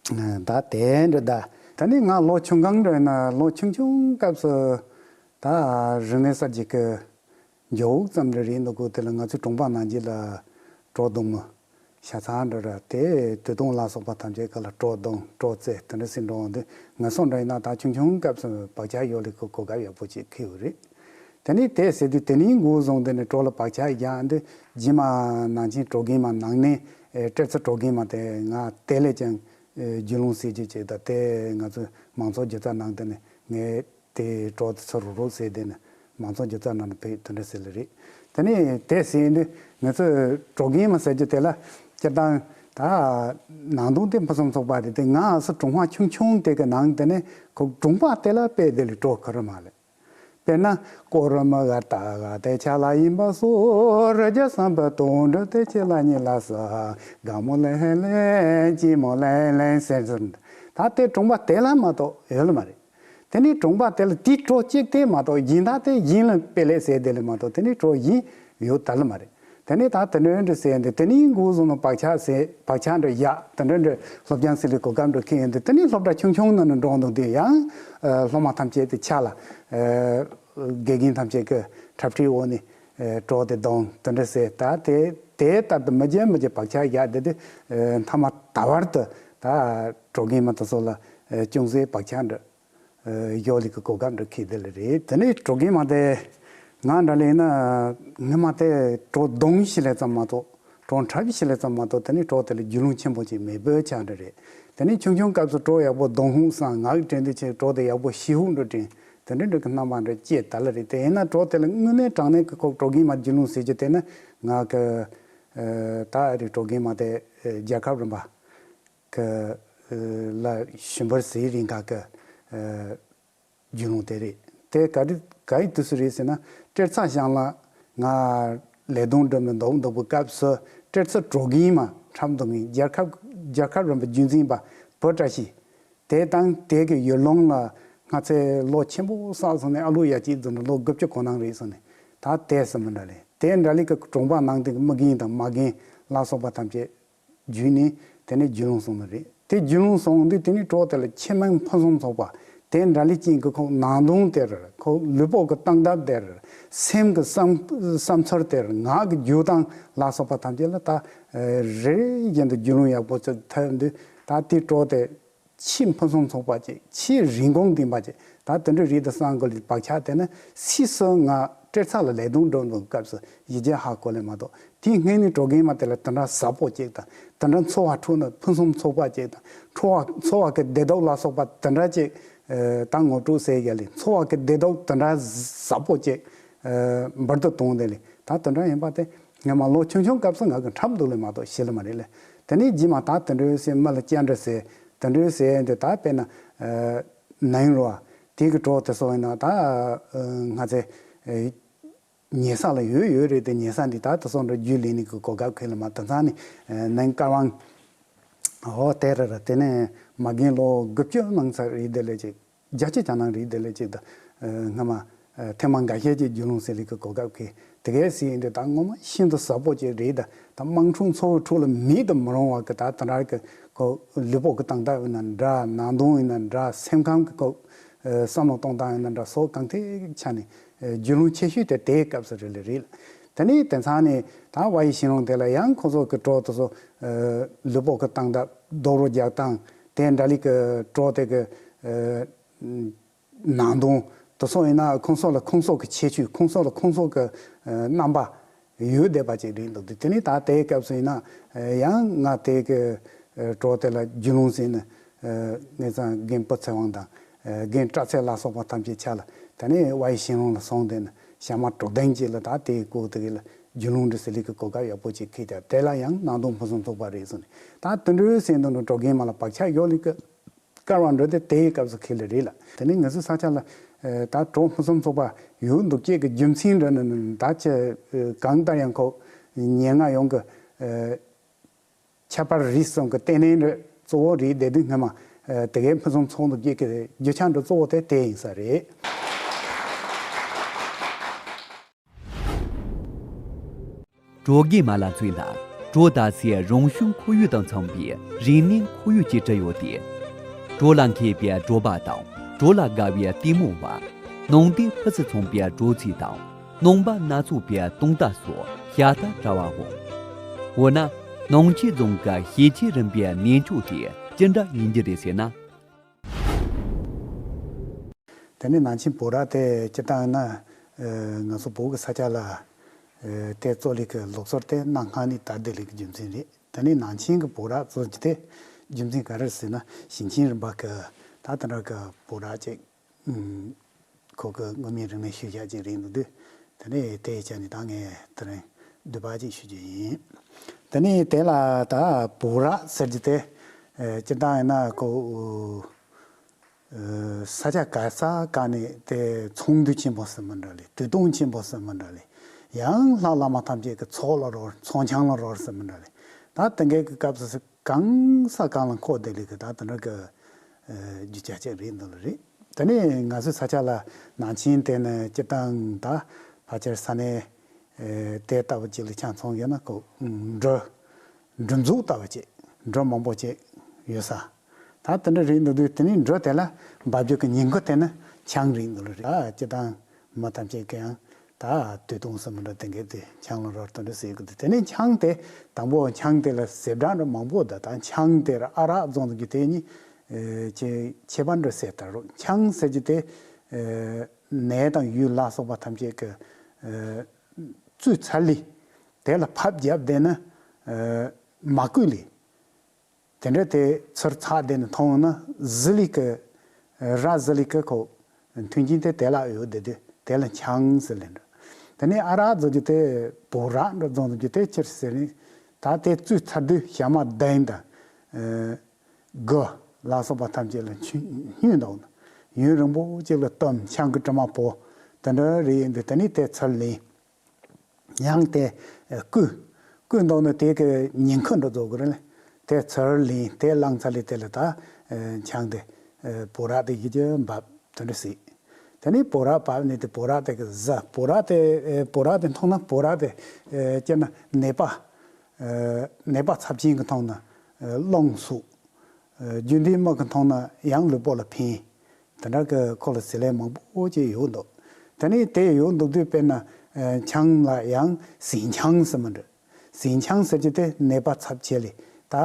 ད་དེ་འདྲ་ད། དེ་ནས་ང་ལོ་ཆུང་གང་འདྲ་ཡིན་ན་ལོ་ཆུང་ཆུང་སྐབས་སུ་ད་རིག་གནས་གསར་བརྗེ་གི་མགྱོགས་ཙམ་རེ་རེད་འདུག་གོ་དེ་ལ་ང་ཚོའི་གྲོང་པ་ནང་གི་ལ་གྲོགས་གདོང་མོ་ཤ་ཚ་འདྲ་ར་དེ་དུས་སྟོན་ལ་སོགས་པ་ཐམས་ཅད་ཀ་ལ་གྲོགས་གདོང་གྲོགས་རྩེ་དེ་འདྲ་སེ་འགྲོ་འོང་དུས་ང་སོང་འདྲ་ཡིན་ན་ད་ཆུང་ཆུང་སྐབས་སུ་བག་ཆགས་ཡོད་ལེ་གོ་གོ་སྐབས་ཡག་པོ་ཅིག་ཁེལ་ཡོད་རེད། དེ་ནས་དེ་ཟེར་དུས་དེ་ནས་འགོ་བཟུང་དེ་ནས་གྲོགས་ལ་བག་ཆགས་རྒྱག་འདི་རྗེས་མ་ནང་ཆེན་གྲོགས་རྒན་མ་ནང་ནས་སྤྲེལ་ཚེ་གྲོགས་རྒན་མ་དེ་ང་དེ་ལས་ཀྱང་རྒྱུས་ལོན་སྲིད་ཀྱི་ཅིག་ད་དེ་ང་ཚོ་མང་ཚོགས་སྒྱུ་རྩལ་ནང་དེ་ནས་ངས། དེ་གྲོགས་དེ་ཚོ་རུག་རུག་ཟེར་དེ་ནི་མང་ཚོགས་སྒྱུ་རྩལ་ནང་ནས་ཕེབས་དེ་འདྲ་ཟེར་ལེ་རེད། དེ་ནས་དེ་ཟེར་དུས་ང་ཚོས་གྲོགས་རྒན་མ་ཟེར་རྒྱུ་དེ་ལ་སྤྱིར་བཏང་ད་ནང་དོན་དེ་ཕུན་སུམ་ཚོགས་པ་རེད་དེ་ང་ཨ་སི་གྲོང་པ་ཆུང་ཆུང་དེ་གི་ནང་དེ་ནས་ཁོ་གྲོང་པ་དེ་ལ་དཔེ་དེ་ལས་གྲོགས་ཁ་རུ་མ་ལེ། དཔེར་ན་སྐོར་མི་ག་ད་ག་དེ་ཆ་ལ་ཡིན་པ་སོ་རི་རྒྱ་བསམ་པ་དོན་འགྲུབ་དེ་ཆེ་ལ་ཉེ་ལ་ས་དགའ་མོ་ལེ་ལེ་ཅི་མོ་ལེ་ལེ་ཟེར་ཟེར་ད་དེ་གྲོང་པ་དེ་ལ་མ་གཏོགས་ཡོད་ལ་མ་རེད། དེ་ནས་གྲོང་པ་དེ་ལ་དེའི་གྲོགས་གཅིག་དེ་མ་གཏོགས་གཞན་དག་དེ་གཞན་ལ་དཔེ་ལེགས་ཟེར་དེ་ལས་མ་གཏོགས་དེ་ནས་གྲོགས་གཞན་ཡོད་ད་ལ་མ་རེད། དེ་ནས་ད་དེ་འདྲ་འདྲ་ཟེར་འདི་དེ་ནས་འགོ་བཟུང་ནས་བག་ཆགས་ཟེར་བག་ཆགས་འདྲ་ཡག་དེ་འདྲ་འདྲ་སློབ་སྦྱོང་ཟེར་ལས་གོ་སྐབས་འདྲ་ཁེལ་ཡོང་འདི་དེ་ནས་སློབ་གྲྭ་ཆུང་ཆུང་ནང་ནས་འགྲོ་འདུག་དེ་ཡང་སློབ་མ་ཐམས་ཅད་དེ་ཆ་ལ་དགེ་རྒན་ཐམས་ཅད་ཀྱི་འཁྲབ་ཁྲིད་འོག་ནས་གྲོགས་དེ་གདོང་དེ་འདྲ་ཟེར་ད་དེ་དེ་ལྟར་དུ་མི་བརྗེད་མི་བརྗེད་བག་ཆགས་ཡག་དེ་དེ་མཐའ་མ་ད་བར་དུ་ད་གྲོགས་རྒན་མ་དེ་ཚོ་ལ་ཅུང་ཟད་བག་ཆགས་འདྲ། ཡོད་ལི་གི་གོ་སྐབས་འདྲ་ཁེལ་དེ་ལ་རེད། དེ་ནས་གྲོགས་རྒན་མ་དེ་ང་འདྲ་ལས་ན་ངས་མ་དེ་གྲོགས་གདོང་ཞིག་ལས་ཙམ་མ་གཏོགས་ གྲོགས་འཁྲབ་ཤེས་ལེ་ཙམ་མ་གཏོགས་དེ་ནས་གྲོགས་དེ་ལ་རྒྱུས་ལོན་ཆེན་པོ་ཅིག་མེད་པའི་ཆ་འདྲ་རེད། དེ་ནས་ཆུང་ཆུང་སྐབས་སུ་གྲོགས་ཡག་པོ་གདོང་ཧུག་སང་ངག་གི་དྲན་དུ་ཆེ་གྲོགས་དེ་ཡག་པོ་ཤི་ཧུག་འགྲོ་དྲན་དེ་འདྲ་འདྲ་གི་རྣམ་པ་འདྲ་སྐྱེས་ད་ལ་རེད། དེ་ཡིན་ན་གྲོགས་དེ་ལ་དངོས་གནས་དྲང་གནས་ཀྱི་ཁོ་གྲོགས་རྒན་མ་རྒྱུས་ལོན་ཟེར་རྒྱུ་དེ་ནི་ང་གི་ད་རེད་གྲོགས་རྒན་མ་དེ་རྒྱལ་ཁབ་རིམ་པ་གི་ལ་ཞུམ་པར་ཟེར་རིང་ག་གི་རྒྱུས་ལོན་དེ་རེད། དེ་ག་རེ་ག་ཡི་དུས་སུ་རེད་ཟེར་ན་སྤྲེལ་ཚ་ཞང་ལ་ང་ལས་དོན་སྒྲུབ་ནས་འདུག་འདུག་པའི་སྐབས་སུ་སྤྲེལ་ཚ་གྲོགས་རྒན་མ་འཁྲབ་འདུག་ངས་རྒྱལ་ཁབ་རྒྱལ་ཁབ་རིམ་པ་རྒྱུན་འཛིན་པ་བུ་བཀྲ་ཤིས་དེ་དང་དེ་གི་ཡུལ་ལུང་ལ་སྔ་ཚེ་ལོ་ཆེན་པོ་བསགས་སོང་ནས་ཨ་ལུ་ཡ་གཅིག་འཛིན་ལོ་དགུ་བཅུ་གོ་ནང་རེད་སོང་ནས་ད་དེ་སུ་མི་འདྲ་ལས་དེ་འདྲ་ལས་ཀྱི་གྲོང་པ་ནང་དེ་གི་མི་རྒན་དང་མ་རྒན་ལ་སོགས་པ་ཐམས་ཅད་བརྒྱུད་ནས་དེ་ནས་རྒྱུས་ལོན་སོང་ནི་རེད། དེ་རྒྱུས་ལོན་སོང་དུས་དེ་ནས་གྲོགས་དེ་ལ་ཆེས་མིང་ཕུན་སུམ་ཚོགས་པ་དེ་འདྲ་ལས་ཅན་གྱི་ཁོ་ནང་དོན་དེར་ཁོ་ལུས་པོ་གི་སྟངས་སྟབས་དེར་སེམས་ཀྱི་བསམ་བསམ་ཚུལ་དེར་ངག་གི་རྒྱུ་དང་ལ་སོགས་པ་ཐམས་ཅད་ལ་ད་རེ་རེ་བཞིན་དུ་རྒྱུས་ལོན་ཡག་པོ་ཚུལ་ཐོབ་དུས་ད་དེ་གྲོགས་དེ་ཆེས་ཕུན་སུམ་ཚོགས་པ་ཅིག་ཆེས་རིན་གོང་ལྡན་པ་ཅིག་ད་དེ་འདྲ་རེད་དུ་བསམ་དགོས་ལ་བག་ཆགས་དེ་ནི་སིས་སུ་ང་སྤྲེལ་ཚ་ལ་ལས་དོན་སྒྲུབ་འདུག་སྐབས་སུ་ཡིད་ཆེས་ཧ་གོ་ལེ་མ་གཏོགས་དེའི་སྔོན་ནས་གྲོགས་རྒན་མ་དེ་ལ་དེ་འདྲ་ཟབ་པོ་ཅིག་དང་དེ་འདྲ་འཚོ་བ་འཕྲོད་ན་ཕུན་སུམ་ཚོགས་པ་ཅིག་དང་འཚོ་བ་འཚོ་བ་གི་བདེ་སྡུག་ལ་སོགས་པ་དེ་འདྲ་ཅིག་ད་ངོ་སྤྲོད་ཟེར་ཡ་ལེ་འཚོ་བ་གི་བདེ་སྡུག་དེ་འདྲ་ཟབ་པོ་ཅིག་འབུར་དུ་གཏོང་དེ་ལེ་ད་དེ་འདྲ་ཡིན་པ་དེ་ངས་མ་ལོ་ཆུང་ཆུང་སྐབས་སུ་ང་གི་འཁྲབ་འདུག་ལེ་མ་གཏོགས་ཤེས་ལེ་མ་རེད་ལེ། དེ་ནས་རྗེས་མ་ད་དེ་འདྲ་ཟེར་མི་ལ་སྐྱབས་འགྲོ་ཟེར་དེ་འདྲ་ཟེར་འདི་ད་དཔེར་ན་ནང་རོ་དེ་གི་གྲོགས་དེ་སོགས་ཡིན་ན་ད་ང་ཚེ་ཉལ་ས་ལ་ཡོད་ཡོད་རེད། དེ་ཉལ་ས་འདི་ད་དེ་སོགས་འདྲ་རྒྱུས་ལེན་ནི་གི་གོ་སྐབས་ཁེལ་ལ་མ་དེ་ཚང་ནི་ནང་ཀ་ཝང་ཨོ་དེ་ར་ར་དེ་ནས་མ་རྒན་ལོ་དགུ་བཅུ་ནང་ཚར་རེད་དེ་ལས་ཅིག་རྒྱ་ཆེ་ཆ་ནང་རེད་དེ་ལས་ཅིག་ད་སྔ་མ་ཐེངས་མ་འགའ་ཤས་ཀྱི་རྒྱུས་ལོན་ཟེར་ལི་གི་གོ་སྐབས་ཁེལ་དེ་གས་སི་ཡིན་དེ་ད་ངོ་མ་ཤིན་ཏུ་ཟབ་པོ་ཅིག་རེད། ད་ད་དམངས་ཁྲོད་འཚོ་བའི་ཁྲོད་ལ་མེད་དུ་མི་རུང་བ་གི་ད་དེ་འདྲ་གི་ཁོ་ལུས་པོ་གི་སྟངས་སྟབས་ཡིན་ན་འདྲ་ནང་དོན་ཡིན་ན་འདྲ་སེམས་ཁམས་གི་ཁོ་བསམ་བློ་གཏོང་སྟངས་ཡིན་ན་འདྲ་སོགས་གང་ཐད་ཆ་ནས་རྒྱུས་ལོན་ཆེ་ཤོས་དེ་དེའི་སྐབས་སུ་རེད་ལེ་རེད། དེ་ནས་དེ་ཚང་ནས་ད་ཝ་ཡི་ཤིང་ལུང་དེ་ལ་ཡང་ཁོ་ཚོ་གི་གྲོགས་དེ་ཚོ་ལུས་པོ་གི་སྟངས་སྟབས་རྡོག་རོ་རྒྱག་སྟངས་དེ་འདྲ་ལི་གི་གྲོགས་དེ་གི་ནང་དོན་དེ་ཚོ་ཡིན་ན་ཁོང་ཚོ་ལ་ཁོང་ཚོ་གི་ཁྱད་ཆོས་ཁོང་ཚོ་ལ་ཁོང་ཚོ་གི་རྣམ་པ་ཡོད་བསྡད་པ་ཅིག་རེད་འདུག་དེ་ནས་ད་དེའི་སྐབས་སུ་ཡིན་ན་ཡང་ང་དེ་གི་གྲོགས་དེ་ལ་རྒྱུས་ལོན་ཟིན་ནས་ངེད་ཚང་རྒན་པོ་ཚེ་དབང་དང་རྒན་བཀྲ་ཚེ་ལ་སོགས་པ་ཐམས་ཅད་ཆ་ལ་དེ་ནས་ཝ་ཡི་ཤིང་ལུང་ལ་སོང་དེ་ནས་ཞག་མ་དྲུག་བདུན་ཅིག་ལ་ད་དེའི་སྐོར་དེ་གི་ལ་རྒྱུས་ལོན་འདྲི་ཟེར་ལི་གི་གོ་སྐབས་ཡག་པོ་ཅིག་ཁེལ་ཀྱང་དེ་ལ་ཡང་ནང་དོན་ཕུན་སུམ་ཚོགས་པ་རེད་ཟེར་ནས་ད་དེ་འདྲའི་སེམས་དོན་དུ་གྲོགས་རྒན་མ་ལ་བག་ཆགས་ཡོད་ལི་གི་སྐར་བ་འགྲོ་དེ་དེའི་སྐབས་སུ་ཁེལ་ལེ་རེད་ལ། དེ་ནས་ང་ཚོའི་ས་ཆ་ལ་ད་གྲོགས་ཕུན་སུམ་ཚོགས་པ་ཡོད་འདུག་ཅེས་ཀྱི་རྒྱུ་མཚན་འདྲ་ནི་ད་ཆ་གང་ལྟར་ཡང་ཁོ་ཉེ་ང་ཡོང་གི་ཁྱད་པར་རིགས་གསུམ་གྱི་ལྟེ་གནས་འདྲ་གཙོ་བོ་རེད་བསྡད་དུས་སྔ་མ་དེ་གའི་ཕུན་སུམ་ཚོགས་འདུག་ཅེས་ཀྱི་རྒྱུ་ཆ་འདྲ་གཙོ་བོ་དེ་དེ་ཡིན་ས་རེད། གྲོགས་རྒན་མ་ལ་མཚོན་ན་གྲོགས་དང་སའི་རང་བྱུང་ཁོར་ཡུག་དང་འཚམ་པའི་རིག་གནས་ཁོར་ཡུག་ཅིག་གྲུབ་ཡོད་དེ། གྲོགས་ལ་མཁས་པའི་གྲོགས་པ་དང་གྲོགས་ལ་དགའ་བའི་ལྟད་མོ་བ། ནང་བསྟན་ཕུན་སུམ་ཚོགས་པའི་གྲོགས་ཚིག་དང་ནང་པ་སྣ་ཚོགས་པའི་གཏོང་སྟངས་སོགས་ཤ་སྟག་འདྲ་བའོ། འོ་ན་ནང་ཆོས་རྫོང་གི་ཤེས་བྱའི་རིམ་པའི་གནས་མཆོག་དེ་ཅི་འདྲ་ཡིན་རྒྱུ་རེད་ཟེར་ན། དེ་ནས་ནང་ཆེན་བོད་ར་དེ་སྤྱིར་བཏང་ན་ང་ཚོ་བོད་ཀྱི་ས་ཆ་ལ་དེ་གཙོ་ལི་གི་ལུགས་སྲོལ་དེ་གནའ་སྔ་ནས་དར་བསྡད་ལི་གི་རྒྱུ་མཚན་རེད། དེ་ནས་ནང་ཆེན་གྱི་བོད་ར་གཙོ་གྱི་དེ་རྒྱུ་མཚན་ག་རེ་ཟེར་ན་ཞིང་ཆེན་རིམ་པ་གི་ད་དེ་འདྲ་གི་བོད་ར་ཅིག་ཁོ་གི་དངོས་མིང་རིག་གནས་ཤུལ་བཞག་ཅིག་རེད་འདུག་དུས་དེ་ནས་དེ་ཡི་ཆ་ནས་ད་ངས་དེ་རིང་བསྡུས་པ་ཅིག་ཞུ་རྒྱུ་ཡིན། དེ་ནས་དེ་ལ་ད་བོད་ར་ཟེར་རྒྱུ་དེ་སྤྱིར་བཏང་ཡིན་ན་ཁོ་ས་ཆ་ག་ས་ག་ནས་དེ་ཚོང་འདུས་ཆེན་པོ་ཟེར་མི་འདྲ་ལེ་དུས་སྟོན་ཆེན་པོ་ཟེར་མི་འདྲ་ལེ་ཡང་ལྷ་བླ་མ་ཐམས་ཅད་ཀྱི་ཚོགས་ལ་རོལ་ཚོང་ཆང་ལ་རོལ་ཟེར་མི་འདྲ་ལེ་ད་དེ་འགའི་གི་སྐབས་སུ་གང་ས་གང་ལ་འཁོར་བསྡད་ལེ་གི་ད་དེ་འདྲ་གི་རྒྱུ་ཆ་ཅིག་རེད་འདུག་ལེ་རེད། དེ་ནས་ང་ཚོའི་ས་ཆ་ལ་ནང་ཆེན་དེ་ནི་སྤྱིར་བཏང་ད་ཕལ་ཆེར་ས་གནས་དེ་ལྟ་བུ་ཅིག་ལ་ཆ་མཚོན་ཡོད་ན་ཁོ་འབྲུ་འབྲུ་མཛོད་ལྟ་བུ་ཅིག་འབྲུ་མང་པོ་ཅིག་ཡོད་ས། ད་དེ་འདྲ་རེད་འདུག་དུས་དེ་ནས་འབྲུ་དེ་ལ་འབབ་རྒྱུ་གི་ཉེན་ཁ་དེ་ནི་ཆང་རེད་འདུག་ལེ་རེད། ཨ་སྤྱིར་བཏང་མི་ཐམས་ཅད་ཀྱི་ཡང་ད་དུས་གཏོང་སུ་མི་འགྲོ་དེ་འགའི་དུས་ཆང་ལ་རོལ་དུ་འགྲོ་ཟེར་གི་འདུག་དེ་ནས་ཆང་དེ་དང་པོ་ཆང་དེ་ལ་ཟེ་སྦྲ་འདྲ་མང་པོ་འདུག་ད་ཆང་དེ་ར་ཨ་རག་རྫོང་དུ་གི་དེ་ནི་ཁྱད་པར་འདྲ་ཟེར་ད་རུང་ཆང་ཟེར་རྒྱུ་དེ་ནས་དང་ཡུལ་ལ་སོགས་པ་ཐམས་ཅད་ཀྱི་བཙོས་ཚར་ལི་དེ་ལ་ཕབ་བརྒྱབ་བསྡད་ན་ མ་བསྐུལ་ལས། དེ་འདྲ་དེ་ཚུར་ཚགས་བསྡད་ནས་མཐོང་ན་ཟི་ལི་ཀི། ར་ཟི་ལི་ཀི་ཁོ། མཐུན་རྐྱེན་དེ་དེ་ལ་ཡོད་བསྡད་དུས་དེ་ལ་འཆང་ཟེར་ལེ་འདྲ། དེ་ནས་ཨ་རག་རྫོགས་རྒྱུ་དེ་བོ་རག་འདྲ་རྫོགས་རྒྱུ་དེ་ཅིར་ཟེར་ནས། ད་དེ་བཙུད་ཚར་དུས་ཞྭ་དམར་གདན་དང་། དགུ་ལ་སོགས་པ་ཐམས་ཅད་ལ་སྙུན་འདོགས་ནས་ཡུན་རིང་པོ་ཅིག་ལ་བཏུམ། ཆང་གི་དྲི་མ་བོ་དེ་འདྲ་རེད་ཡིན་དུས་དེ་ནས་དེ་ཚུར་ལེན། ཡང་དེ་བསྐུལ། བསྐུལ་འདོགས་ནས་དེ་གི་ཉིང་ཁུ་འགྲོ་རྫོགས་གི་རེད་ལ། དེ་ཚུར་ལེན། དེ་བླངས་ཚར་ལས་དེ་ལ་ད་ཆང་དེ་བོ་རག་དེ་ཡི་གེ་འབབ་དེ་འདྲ་ཟེར། དེ་ནས་བོ་རག་བབས་ནས་དེ་བོ་རག་དེ་གི་ཟ། བོ་རག་དེ་བོ་རག་དེ་མཐོང་ན་བོ་རག་དེ་སྤྱིར་ན་ནད་པ། ནད་པ་ཚབས་ཆེན་གི་མཐོང་ན་རླུང་ཟུག་རྒྱུན་ལྡན་མི་གི་མཐོང་ན་ཡང་ལུས་པོ་ལ་ཕན། དེ་འདྲ་གི་ཁོ་ལ་ཟེར་ལན་མང་པོ་ཅིག་ཡོད་འདུག་དེ་ནས་དེ་ཡོད་འདུག་དུས་དཔེར་ན་ཆང་ལ་ཡང་ཟས་ཆང་ཟེར་མི་འདྲ། ཟས་ཆང་ཟེར་གྱི་དེ་ནད་པ་ཚབས་ཆེ་ལས་ད་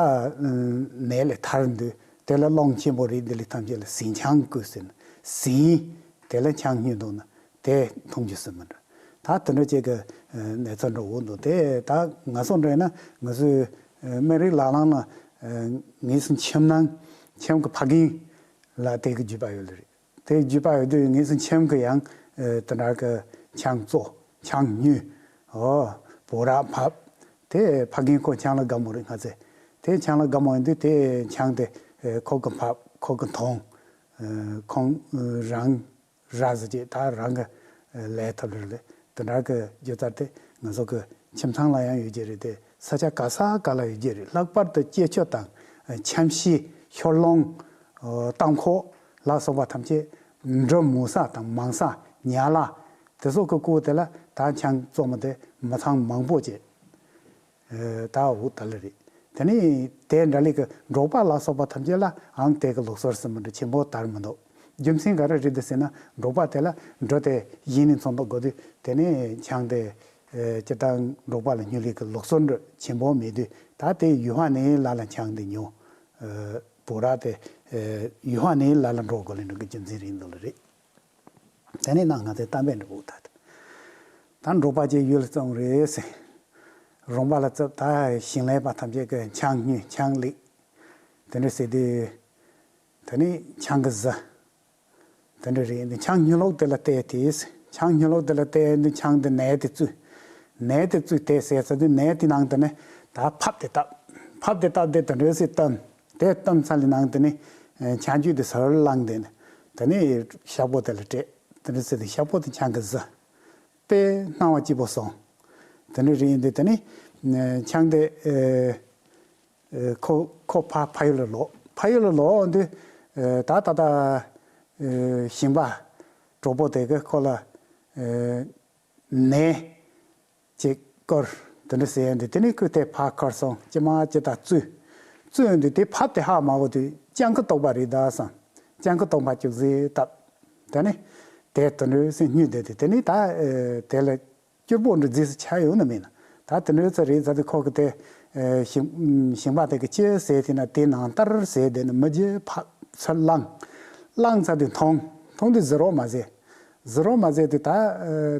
ནད་ལས་ཐར་འདུག་དེ་ལ་རླུང་ཆེན་པོ་རེད། འདི་ལས་ཐམས་ཅད་ལ་ཟས་ཆང་བསྐུལ་ཟེར་ན་ཟས་དེ་ལ་ཆང་སྙུན་འདོགས་ན། དེ་འཐུང་རྒྱུ་ཟེར་མི་འདྲ། ད་དེ་འདྲ་ཅིག་གི་གནས་ཚུལ་འདྲ་འོང་འདུག་དེ་ད་ང་ཚོ་འདྲ་ཡིན་ན་ང་ཚོའི་སྨན་རིགས་ལག་ལེན་ལ་ངེས་སུ་མཆིམས་ནང་མཆིམས་ཀྱི་ཕ་རྒན་ལ་དེ་གི་བརྒྱུད་པ་ཡོད་ལེ་རེད། དེ་བརྒྱུད་པ་ཡོད་དུས་ངེས་སུ་མཆིམས་ཀྱི་ཡང་དེ་འདྲ་གི་ཆང་བཙོ། ཆང་སྙུན། ཨོ། བོ་རག་ཕབ། དེ་ཕ་རྒན་ཁོ་ཆང་ལ་དགའ་མོ་རེད་སྔ་ཚེ། དེ་ཆང་ལ་དགའ་མོ་ཡིན་དུས་དེ་ཆང་དེ་ཁོ་གི་ཕབ། ཁོ་གི་འཐུང་། ཁོང་རང་ར་ཟི་ཅེས་ད་རང་གི་ལས་ཐབས་རེད་ལས། དེ་འདྲ་གི་སྒྱུ་རྩལ་དེ་ང་ཚོ་གི་ཁྱིམ་ཚང་ལ་ཡང་ཡོད་ཀྱི་རེད་དེ། ས་ཆ་ག་ས་ག་ལ་ཡོད་ཀྱི་རེད། ལྷག་པར་དུ་སྐྱེས་ཆུ་དང་ཆམ་ཤེས། ཤོ་ལོང་། ཏམ་ཁོག་ལ་སོགས་པ་ཐམས་ཅད་འབྲུ་མོ་ས་དང་མང་ས། ཉ་ལ། དེ་སོགས་ཀྱི་སྐོར་དེ་ལ་ད་ཆང་བཙོ་མི་དེ་མི་ཚང་མང་པོ་བྱས། ད་འུ་ད་ལ་རེད། དེ་ནས་དེ་འདྲ་ལས་ཀྱི་འབྲོག་པ་ལ་སོགས་པ་ཐམས་ཅད་ལའང་དེ་གི་ལུགས་སྲོལ་ཟེར་མི་འདྲ་ཆེན་པོ་དར་མི་འདུག་རྒྱུ་མཚན་ག་རེ་རེད་འདུག་ཟེར་ན། འབྲོག་པ་དེ་ལ་འབྲུ་དེ་གཞན་ནས་ཚོང་པ་དགོས་དུས་དེ་ནས་ཆང་དེ་སྤྱིར་བཏང་འབྲོག་པ་ལ་སྙུན་ལས་ཀྱི་ལུགས་སྲོལ་འདྲ་ཆེན་པོ་མེད་དུས། ད་དེ་ཡུལ་ཧ་ནས་ལ་ལ་ཆང་དེ་ཉོ། བོ་རག་དེ་ཡུལ་ཧ་ནས་ལ་ལ་འགྲོ་དགོས་ལེ་འགྲོ་གི་རྒྱུ་མཚན་རེད་འདུག་ལེ་རེད། དེ་ནས་ནང་ང་ཚོའི་གཏམ་དཔེ་འདྲ་པོ་ད། ད་འབྲོག་པ་ཅིག་ཡུལ་ལ་བཙོང་རེད་ཟེར། རོང་པ་ལ་བཙབ། ད་ཞིང་ལས་པ་ཐམས་ཅད་ཀྱིས་ཆང་སྙུན། ཆང་ལེགས། དེ་འདྲ་ཟེར་དུས། དེ་ནས་ཆང་གི་ཟི། དེ་འདྲ་རེད། འདི་ཆང་སྙུན་ལོག་དེ་ལ་བལྟས་ཏེ། ཆང་སྙུན་ལོག་དེ་ལ་བལྟས་ནས་ཆང་དེ་ནས་དེ་བཙུད། ནས་དེ་བཙུད་དེ་ཟས་ཚར་དུས་ནས་དེ་ནང་དེ་ནས་ད་ཕབ་དེ་བཏབ། ཕབ་དེ་བཏབ་དེ་དེ་འདྲ་ཟེར་བཏབ། དེ་བཏབ་ཚར་ལས་ནང་དེ་ནས་ཆང་བཅུད་དེ་ཟུར་བླངས་དེ་ནས་དེ་ནས་ཤ་ཕོ་དེ་ལ་སྤྲད། དེ་འདྲ་ཟེར་དུས་ཤ་ཕོ་དེ་ཆང་གི་ཟི། དཔེ་སྣང་བ་སྐྱིད་པོ་སོང་། དེ་འདྲ་རེད། ཡིན་དུས་དེ་ནས་ཆང་དེ་ཁོ་ཁོ་ཕ་ཕ་ཡུལ་ལ་ལོག་ཕ་ཡུལ་ལ་ལོག་འོང་དུས་ད་ད་ད་ཞིང་པ་གྲོགས་པོ་དེ་གིས་ཁོ་ལ་ནས་ཅིག་བསྐུར། དེ་འདྲ་ཟེར་ཡོང་དུས་དེ་ནས་ཁོས་དེ་ཕར་ཁུར་སོང་། ཅི་མ་ཅི་ད་བཙུད། བཙུད་ཡོང་དུས་དེ་ཕབ་དེ་ཧ་མ་གོ་དུས་སྤྱང་ཀི་བཏོག་པ་རེད་ད་བསམ། སྤྱང་ཀི་བཏོག་པ་ཅིག་ཟེར་བཏབ། དེ་ནས་དེ་དེ་འདྲ་ཟེར་སྙུན་བསྡད་དེ་དེ་ནས་ད་དེ་ལ་སྐྱུར་པོ་འདྲ་རྫིས་སུ་ཆགས་ཡོང་ནི་མིན་ན། ད་དེ་འདྲ་ཚོ་རེད་ཟེར་དུས་ཁོ་གི་དེ་ཞིང་ཞིང་པ་དེ་གིས་ཅི་ཟེར་དེ་ན་དེ་ནང་ལྟར་ཟེར་དེ་ནི་མི་རྒྱུ་ཕབ་ཚུར་བླངས། བླངས་ཚར་དུས་འཐུང་། འཐུང་དུས་ཟི་རོ་མ་ཟེར། ཟི་རོ་མ་ཟེར་དུས་ད་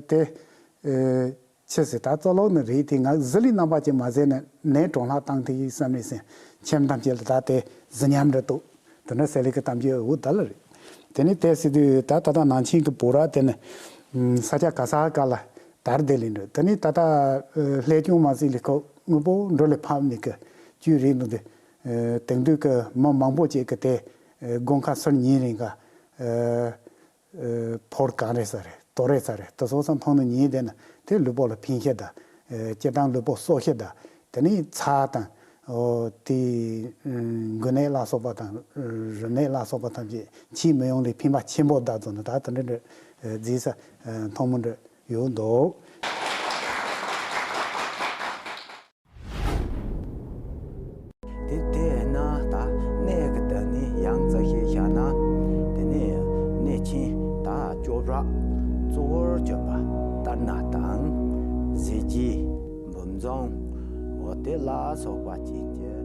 དེ། ཆི་ཟེར། ད་བཙོ་ལོག་ནི་རེད་དེ། ང་ཟི་ལི་རྣམ་པ་ཅན་མ་ཟེར་ན་ནས་གྲོང་ལྷག་བཏང་དེ་ཡིན་བསམ་རེད་ཟེར། ཁྱིམ་ཐམས་ཅད་ལ་ད་དེ་ཟི་ཉམས་འདྲ་འདུག་དེ་འདྲ་ཟེར་ལེ་གི་གཏམ་རྒྱུད་འུ་ད་ལ་རེད། དེ་ནས་དེ་ཟེར་དུས་ད་ད་ལྟ་ནང་ཆེན་གྱི་བོ་ར་དེ་ནི་ས་ཆ་ག་ས་ག་ལ་དར་བསྡད་ལེ་འདྲ། དེ་ནས་ད་ལྟ་ལྷས་སྐྱོང་མ་ཟིག་ལས་ཁོ་དངོས་པོ་འགྲོ་ལས་ཕབ་ནས་གི་བཅུད་རེད་འདུག་དེ། དེང་དུས་ཀྱི་མི་མང་པོ་ཅིག་གི་དེ་དགུན་ཁ་ཚུར་ཉིན་རིང་ག་ཕོར་གང་རེད་ས་རེད། དོ་རེད་ས་རེད། དེ་སོང་ཙང་འཐུང་ནས་ཉལ་བསྡད་ན་དེ་ལུས་པོ་ལ་ཕན་ཤེས་དང་། སྤྱིར་བཏང་ལུས་པོ་གསོ་ཤེས་དང་། དེ་ནས་ཚྭ་དང་། དེ་འགོས་ནད་ལ་སོགས་པ་དང་རུས་ནད་ལ་སོགས་པ་ཐམས་ཅད་མཆེད་མི་ཡོང་ལས་ཕན་པ་ཆེན་པོ་གདའ་བཟོ་ནས་ད་དེ་འདྲ་འདྲ་རྫིས་ས་འཐུང་མི་འདྲ་ཡོད་འདུག་དེ་དེས་ན་ད་གནས་ཀྱི་བདག་ནི་ཡང་རྩ་ཤེས་བཞག་ན། དེ་ནས་གནས་ཆེན་ད་ཅོག་ར་གཙོ་བོར་གྱུར་པ་ལྟར་ན་དང་། གཟི་བརྗིད། འབུམ་རྫོང་། འོ་དེ་ལ་སོགས་པ་ཅན་གྱི་